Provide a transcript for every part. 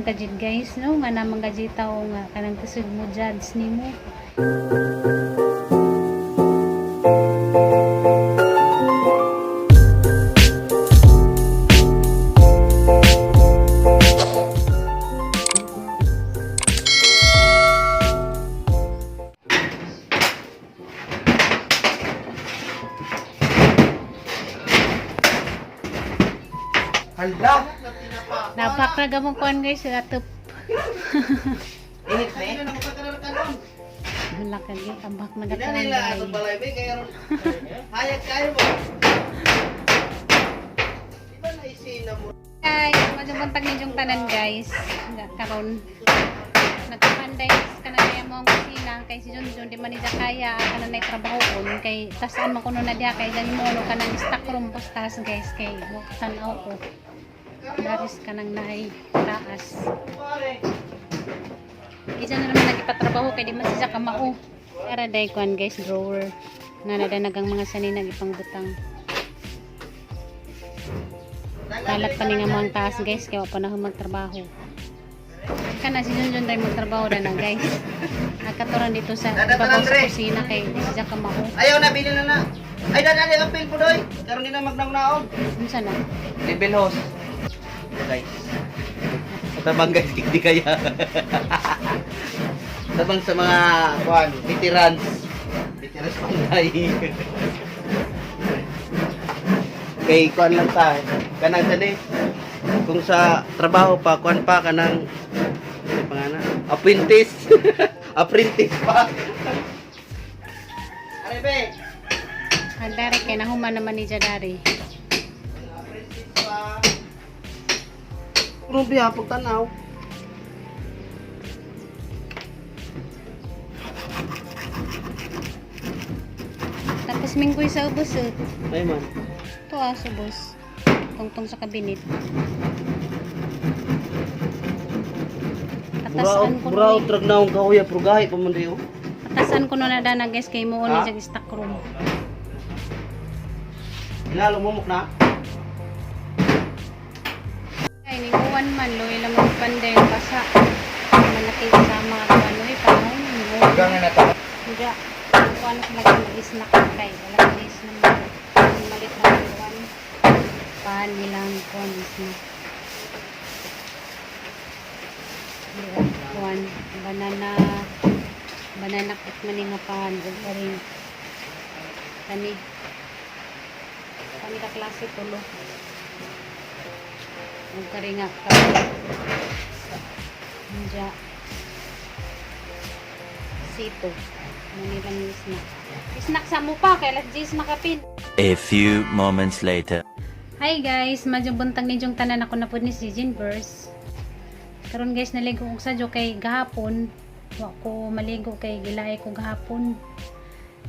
Man ka jud, guys, no, nga naman ka jud tawo nga kanang kusog mo judge nimo. Hala! Napak ra gamong kuan, guys, atop. Init na eh. Hala ka gi ambak na Hindi gatuan nila guys. atong balay be kaya ron. Hayag kayo mo. Di ba naisina mo? Guys, medyo buntag ninyong tanan, guys. Nga karon nagkapanday ka na kaya mo ang kusina kay si Junjun di man niya kaya kana nay trabaho kon kay tasaan man kuno na diha kay dyan mo no kanang stock room postas, guys, kay tan-aw ko daris kanang naay taas. Isa na naman nagipatrabaho kay di man siya kamao. Ara day kuan, guys, drawer na nadanagang mga saninag ipangbutang. Kalat pa ni nga mga taas, guys, kaya wa pa na ako magtrabaho. Kana si Junjun day magtrabaho na na, guys. Nakaturan dito sa ibabaw sa kusina kay di siya kamao. Ayaw na bili na na. Ay dadali ang pil po doy. Karon di na magnaon. Unsa na? Level host. Guys. Tabang, guys, hindi kaya. Tabang sa mga kuan, veterans. Veterans panday. Kay kuan lang ta. Kanang tani. Kung sa trabaho pa kuan pa kanang ano pa nga na? Apprentice. Apprentice pa. Are be. Andari kay nahuman naman ni Jadari. Apprentice pa. Kung biya pagtanaw. Tapos minggoy sa ubos eh. Ay man. Ito ah, sa ubos. Tungtong sa kabinet. Patasan ko Buraw, no. trag naong kahuya, pero gahi pa man diyo. Patasan ko no na dana, guys, kay mo ni Ha? sa stock room. Lalo mumok na. Ay, ning uwan man, luwi lang ang panday, basa. Malaki sa mga ano eh, panahon. Ning uwan. Na ta. Hindi. Kung ano sila mag-snack kay wala guys naman. Malit na kuan. Paan nilang kuan snack. Kuan banana banana cake man ni nga paan ug karing kani kani ka klase tulo. Ug kari nga ka. Hindi. Sito. Manilang yung snack. Snack sa mo pa, kay alas 10 makapin. A few moments later. Hi guys, medyo buntag ninyong tanan, ako na po ni si Jinverse. Karon guys, naligo ko sa kay gahapon. Wa ko maligo kay gilaay ko gahapon.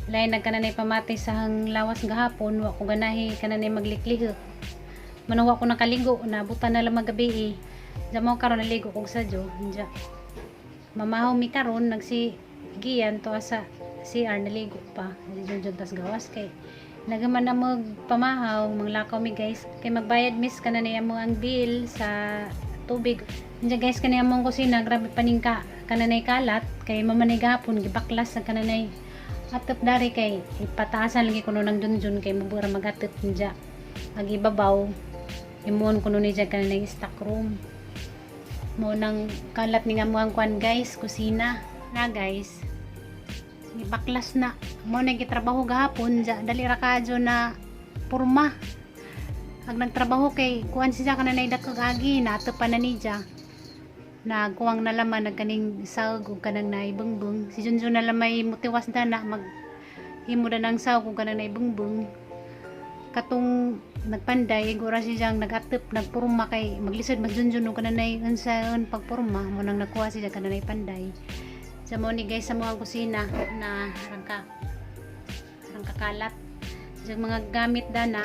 Lain nagkananay pamatay sa hang lawas gahapon, wa ko ganahi kananay magliklihok. Manuwa ko nakaligo, nabutan na lang magabi eh. Diyan mo karon naligo kog sadyo. Diyan. Mamahaw mi karon nagsi giyan to sa CR naligo pa. Diyan diyan tas gawas kay nagaman na magpamahaw, manglakaw mi, guys. Kay magbayad miss ka na niya mo ang bill sa tubig. Diyan guys, kaniya mong kusina, grabe paningka kananay kalat kay mamanay gahapon gibaklas sa kananay atop dari kay ipataasan lagi kuno ng dunjun kay mabura magatop niya ag ibabaw imuon kuno niya kananay stock room mo nang kalat ni nga mo ang kwan, guys, kusina na, guys, gibaklas na mo na gitrabaho gahapon ja dali ra kadyo na purma ag nagtrabaho kay kuan siya kananay dakog agi na ato pa na niya nagkuwang na laman nagkaning sawg ug kanang naibungbong si Junjun na lamay mutiwas da na mag himo na ng sawg ug kanang naibungbong katong nagpanday igura siya siyang nagatep nagpurma kay maglisod magjunjun og kananay unsaon pagpurma mo nang nakuha siya kananay panday sa mo ni guys sa mga kusina na rangka rangka kalat sa mga gamit dana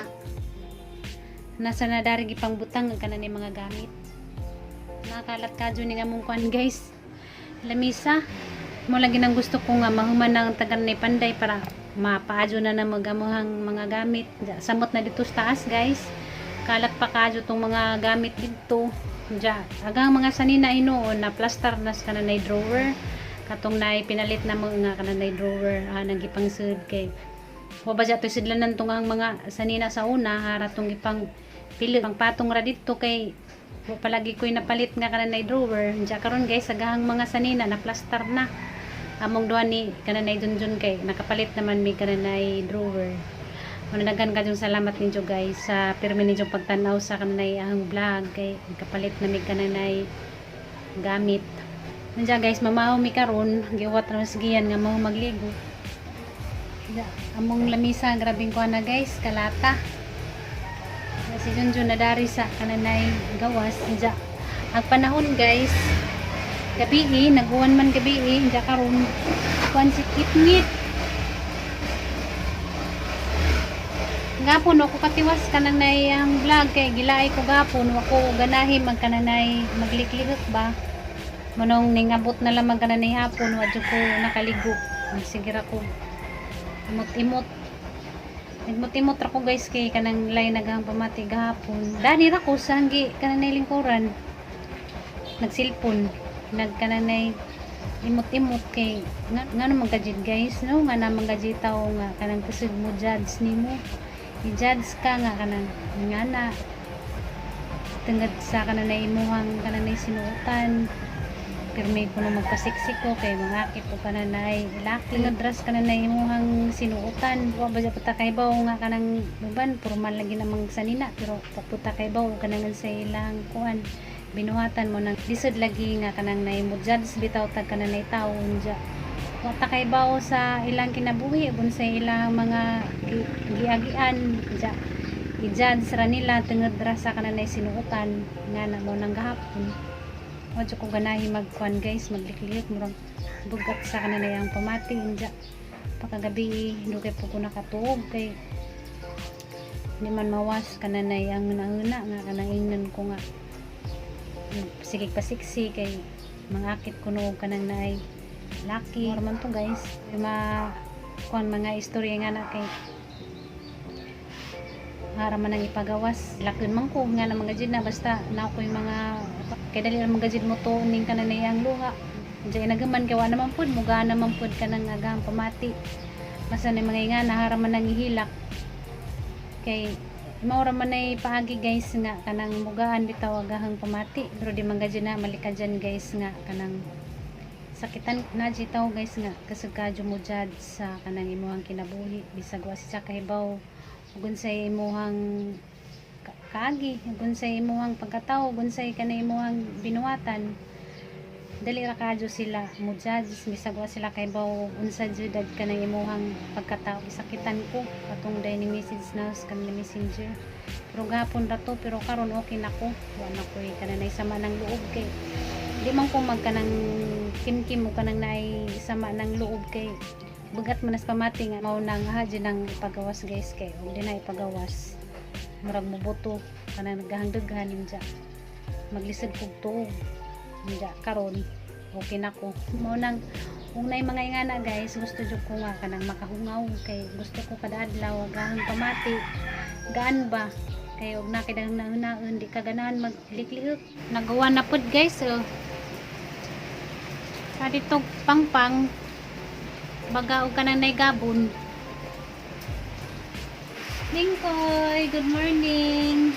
nasa na dari gipangbutang ang kananay mga gamit nakalat kadyo ni nga mong kuan, guys, lamisa mo lagi nang gusto ko nga mahuman ng tagal ni panday para mapaadyo na na magamuhang mga gamit. Samot na dito sa taas, guys, kalat pa kadyo tong mga gamit dito. Ja, agang mga sanina hinuon na plaster na sa kananay drawer. Katong naay pinalit na mga kananay drawer nang gipangsud kay wa ba ja to sidlanan tong ang mga sanina sa una hara tong gipang pili pang patong ra didto kay wa palagi ko'y napalit nga kananay drawer. Ja karon guys, agahang mga sanina na plaster na. Among duha ni kananay Junjun kay nakapalit naman mi kananay drawer. Mananagan ka yung salamat ninyo guys sa pirmi ninyo pagtanaw sa kananay ang vlog kay nakapalit na mi kananay gamit. Nandiyan guys, mamaho mi karon, giwat ra sigiyan nga mao magligo. Ya, among lamisa grabing kuha na guys, kalata. Si Junjun na dari sa kananay gawas. Nandiyan. Ang panahon guys, gabi eh, naguwan man gabi eh, nandiyan karon kuan si Kitngit. Gapon ako katiwas kanang nay ang vlog kay gilaay ko gapon wa ko ganahi magkananay magliklikot ba manong ningabot na lamang kananay hapon wa jud ko nakaligo. Sige ra ko imot-imot, nagmut-imot ra ko guys kay kanang lay naghang pamati gahapon. Dani ra ko sa hanggi kananay lingkuran, nagsilpon, nagkananay imot-imot kay nga, ngano man ka jud guys, no, nga naman ka jud tawo nga kanang kusog mo judge nimo, i-judge ka nga kanang nga na tungod sa kananay imuhang kananay sinuotan. Pirmi ko na magpasiksik ko kay mga akit o kananay laki nga dress kananay imuhang sinuotan. Wa ba jud ta kay bawo nga kanang uban formal lagi namang sanina, pero paputa kay bawo kanang sa ilang kuan binuhatan mo nang lisod lagi nga kanang nay mo judge bitaw tag kananay tawo unja wa ta kay bawo sa ilang kinabuhi ug sa ilang mga giagian. Ja i-judge ra nila tungod ra sa kananay sinuotan. Nga na mo nang gahapon wa jud ko ganahi magkuan guys, magliklik, murag bugat sa kananay ang pamati. Inja pagkagabi dugay po ko nakatuog kay di man mawas kananay ang nauna nga kanang ingnan ko nga sige pasiksi kay mangakit kuno og kanang naay laki. Mura man to guys. May ma kuan mga istorya nga na kay para man ang ipagawas lakon man ko nga na mga jid na basta na ako yung mga kay dali lang mga jid mo to ning kananay ang luha. Diyan nagaman kay wa naman pud muga naman pud kanang agahang pamati basta ni mga nga nahara man ang ihilak kay maura man ay paagi guys nga kanang mugaan bitaw agahang pamati. Pero di man gadyo na malika dyan guys nga kanang sakitan na di taw guys nga kasag kadyo mo judge sa kanang imuhang kinabuhi bisag wa siya kahibaw ug unsay imuhang kaagi ug unsay imuhang pagkatawo ug unsay kanang imuhang binuhatan. Dali ra kadyo sila mo judge bisag wa sila kahibaw unsa jud kanang imuhang pagkatao. Sakitan ko katong day ni message na sa kanang Messenger, pero gahapon ra to. Pero karon okay na ko, wa na koy kanang sama ng loob kay di man ko magkanang kimkim mo kanang naay sama ng loob kay bugat man nas pamati nga mao nang ha di nang ipagawas guys kay ug di na ipagawas murag mobuto kanang nagahangdaghan ninja maglisod kog tuog. Ninja karon okay na ko. Mao nang kung naay mga ingana guys, gusto jud ko nga kanang makahungaw kay gusto ko kada adlaw agahang pamati gaan ba kay og na kay naon di ka ganahan maglikliok. Nagawa na pod guys, oh. Sa dito pangpang baga og kanang naigabon. Lingkoy, good morning.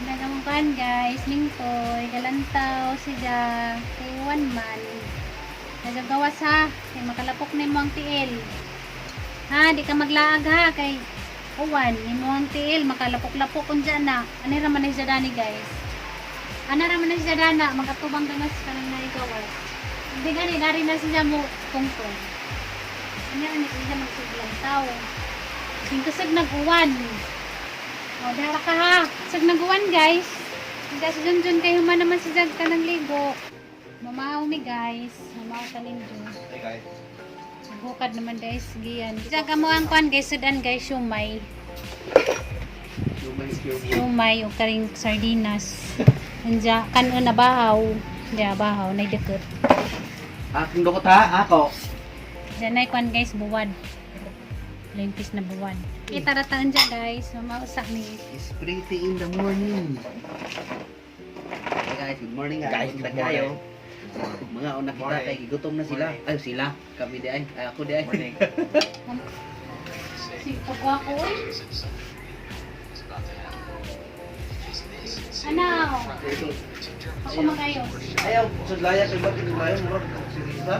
Nagamukan guys, Lingkoy, galantaw siya kay one man. Nagagawas ha, kay makalapok na imong tiil. Ha, di ka maglaag ha kay uwan imong tiil makalapok-lapok unja na. Ani ra man ni siya dani guys. Ana ra man ni siya dana magatubang dangas kanang naigawas. Hindi gani dari na siya mo tungtong. Ani ra ni siya magsuglang tao. Sing kusog nag-uwan. O, dara ka ha. Kusog nag-uwan guys. Hindi si Junjun kay human naman si Jag ka ng ligo. Mamaw mi guys. Mamaw ta ninyo. Hey guys. Bukad naman guys. Giyan. Jag amo ang kuan guys. Sudan guys. Shumay. Human skill. Shumay o karing sardinas. Anja kanon na bahaw. Diya bahaw. Naidikot. Aking dukot ha, ako. Diyan ay kuan guys. Buwad. Limpis na buwad. Kita rataan dyan guys. Mamausak ni. It's pretty in the morning. Teka Guys, good morning guys. Guys, good Buntag kayo. morning. Mga una kita Morning. kay gigutom na sila. Morning. Ay, sila. Kami di ay. Ay, ako di ay. Morning. Si pagwa ko oy. Ano? Ako magayos. Ayaw, sudlaya kay bakit sudlaya murag si Risa.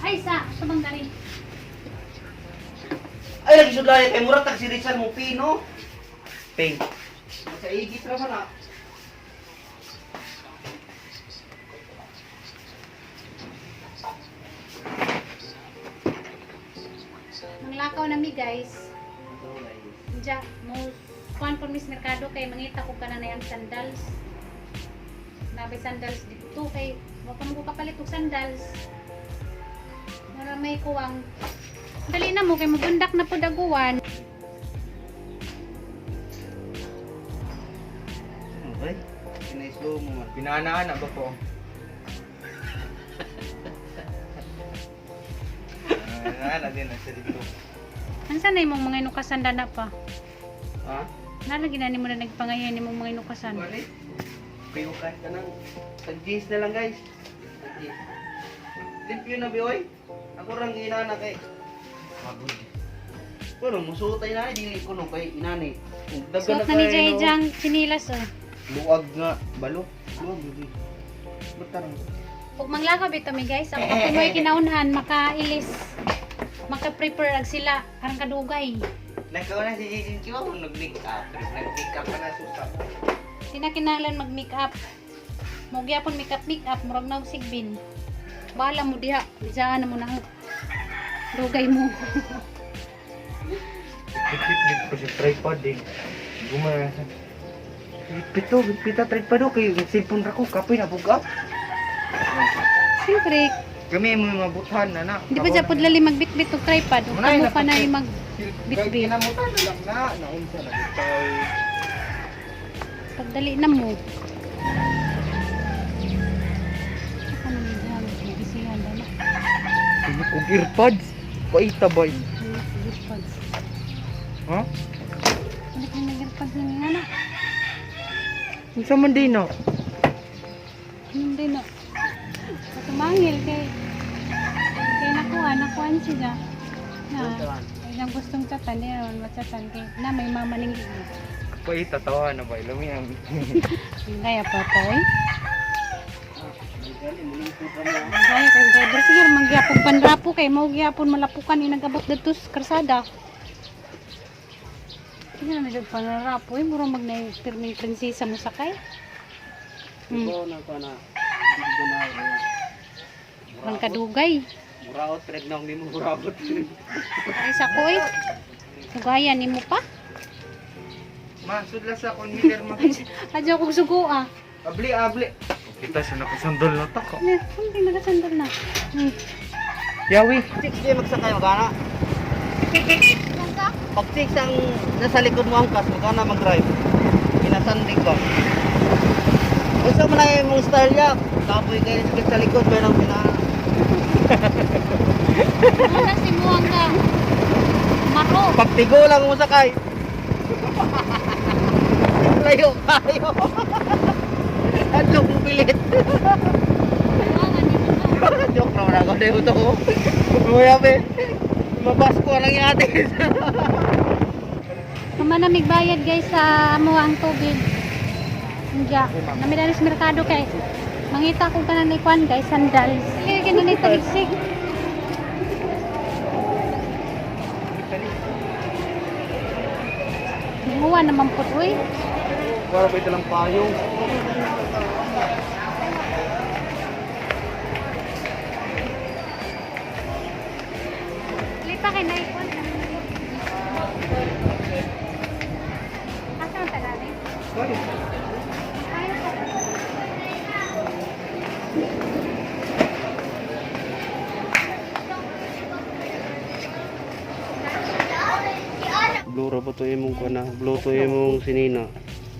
Ay sa, sa bang dali. Ay, lagi sudlaya kay murag tag si Rizal mo pino. Ping. Sa igit ra man ah. Manglakaw na mi guys. Diya, mo kuan po mis merkado kay mangita ko kana na yung sandals. Nabay sandals dito kay wa pa mo ko kapalit og sandals. Mura may kuwang. Dali na mo kay mabundak na pud aguan. Okay. Pina-slow mo man. Pinaanaan ba po? Pinaanaan din ang dito. Ansa na imong mga inukasan dana pa? Ha? Nalagi na nimo na nagpangayan nimong mga inukasan. Wala. Kayo ka kanang tag jeans na lang guys. Tag jeans. Limpyo na bi oy. Ako rang ginana kay Magod. Kuno musuotay na dili ko no kay inani. Kung daghan Suot na ni kayo, Jay no, Jang sinilas oh. Luag nga balo. Luag gyud. Ba't tarang? Pag manglakaw bitaw mi guys, ang pag kinaunhan makailis. Maka-prepare ag sila aron kadugay. Nagkaw na si Jason Chiwa kung nag-make up. Nag-make up ka na susa. Di na kinahanglan mag-make up. Mo gyapon make up make up murag na og sigbin. Bahala mo diha, bisaan na mo na. Dugay mo. Bitbit ko sa tripod eh. Gumana sa... Bitbit to, bitbit ta tripod oh. Kay cellphone ra ko, kapoy na buga. Siyempre, Kami mo mabutan na na. di ba japod lali magbitbit og tripod ug kamo pa na mag bitbit. Kinamutan na lang na. Naunsa na bitaw. Pagdali na mo. Ako na ni Jang, gisihan ba na? Kung earpods. Paita ba yun? Earpods. Ha? Ulit na nag-earpods na nga na. Unsa man din no? Hindi na. Tumangil kay kay nakuha, nakuhaan siya. Na, ilang gustong chatan, di naman machatan kay na may mama ning Paita tawa na ba? Lami ang Gaya pa pa oy. Gaya kay driver siguro mangyapon panrapo kay mao gyapon malapukan inagabot didto sa karsada. Hindi naman siya panrapo eh, mura mag na pirming prinsesa mo sakay. Ikaw na ko na. Hindi ko na. Ang kadugay. Muraot red na nimo muraot. Ay sa ko eh. Sugaya nimo pa. Ma, sudla sa akong meter ma. Adyo kog sugo ah. Abli, abli. Kita siya nakasandol na tako. Hindi nagasandal na. Yawi. Six day magsakay magana. Pag six ang nasa likod mo ang kas magana mag-drive. Pinasandig ba? Unsa man ay imong style ya? Kapoy kay sakit sa likod pero ang pina Wala si Muang ka. Maro. Pagtigo lang mo sakay. Layo kayo. Adlok mo pilit. Muang ani mo. Joke naman ako na ito ko. Kuya be. Mabas ko lang yung ate. Kumanamig bayad guys sa amo ang tubig. Hindi. Nami dali sa merkado kay mangita ko kanan ni kwan guys sandals. Sige ganun ni taligsig. Muwa naman po uy. Para ba ito lang payong? Lipa kay na ikwan. Asa ang tagali? Ayaw pa. Blue ra ba to imong kuan na? Blue to imong sinina.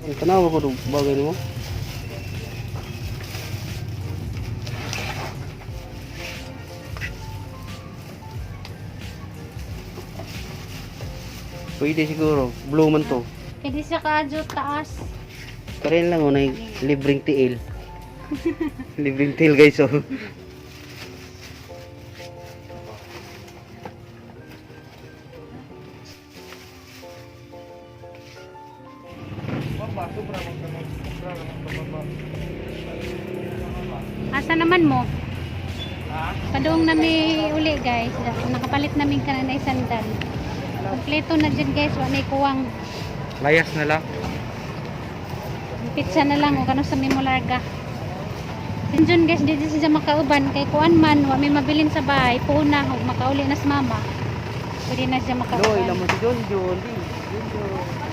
Ang tanawa ko dog bagay nimo. Pwede siguro. Blue man to. Pwede siya kaadyo taas. Parehan lang oh, na libreng tiil. Libreng tiil, guys, oh. Baba, sobra man ka sobra man ka baba. Asa naman mo? Padung nami uli, guys. Nakapalit namin ka na sandal. Kompleto na dyan, guys. Wa nay kuwang. Layas na lang. Pizza na lang o kano sa mimo larga. Sinjun, guys, di siya makauban kay kuan man wa may mabilin sa bahay, puuna ug makauli na sa mama. Pwede na siya No, makauban. ilang mo si John John. Di, John John.